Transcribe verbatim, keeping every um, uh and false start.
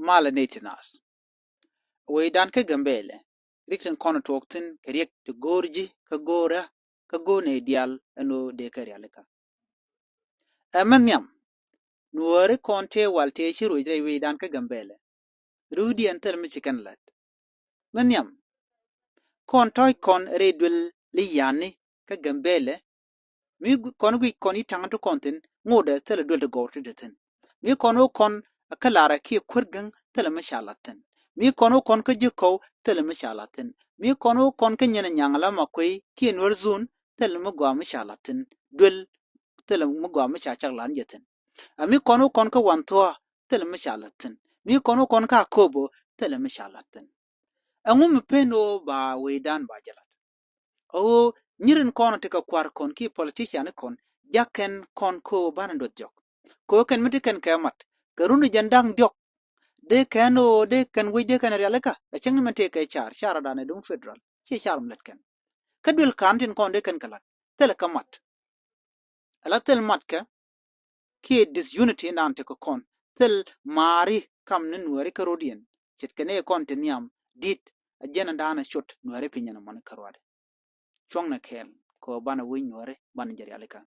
Malɛ nɛy ti naath. Wecdan kä Gambɛlɛ, rik tin kɔn tuɔɔk thi̱n kɛ riɛk ti go̱o̱r ji̱ kä go̱o̱rä kä go̱o̱r nɛy diaal ɛn ɣöö dee kɛ rialikä. Ɛ mɛ nhiam, Nuääri kɔn tëë wal tëë ci ruëc rɛy wecdan kä Gambɛlɛ. Röödiɛn thil mi ci kɛn la̱t. Mɛ nhiam, kɔn tɔ̱ɔ̱c kɔn rɛy duël li ya̱a̱ni kä Gambɛlɛ. Mi kɔn guic kɔn i̱ ta̱ŋ ti kɔn thi̱n, ŋotdɛ thilɛ duël ti gɔw ti te thi̱n. Mi kɔn wä kɔn kä Larä kiɛ Kuäär Gäŋ, thilɛ mi ca la̱t thi̱n. Mi kɔn wä kɔn kä Ji̱ Kɔw, thilɛ mi ca la̱t thi̱n. Mi kɔn wä kɔn kä Nyin Nyaŋ la Makuey kiɛ Nuäär Zone, thilɛ mi gɔaa mi ca la̱t thi̱n. Duël thilɛ mi gɔaa mi ca cak la̱t jɛ thi̱n. Ɛ mi kɔn wä kɔn kä Wanthuɔ̱ɔ̱, thilɛ mi ca la̱t thi̱n. Mi kɔn wä kɔn kä Akobo, thilɛ mi ca la̱t thi̱n. Ɛŋu mi pen ɣöö ba wecdan ba jɛ la̱t? Ɣöö nyirin kɔn ti kɛ kua̱r kɔn kiɛ politician kɔn, jak kɛn kɔn köö banɛ duɔth jɔk. Köö kɛn mi ti kɛn kɛ mat kɛ run jɛn da̱ŋ diɔ̱k. Dee kɛn ɣöö dee kɛn wec dee kɛn rialikä, ɛ cäŋ ni mɛn tëë kɛ car, car danɛ duŋ federal, ci car mi lät kɛn. Kä duël ka̱n tin kɔn dee kɛn kɛ la̱t, thilɛ kɛ mat. Ala thil matkɛ kiɛ disunity in dan tekɛ kɔn, thil maari kam ni Nuääri kä rɔ̱diɛn. Ce̱tkɛ ni kɔn ti nhiam di̱t, a jɛn in dan a cot Nuääri piny in a mɔni kä ruaadɛ. Cuɔ̱ŋnɛ kɛɛl kɛ banɛ wi̱c Nuääri banɛ jɛ rialikä.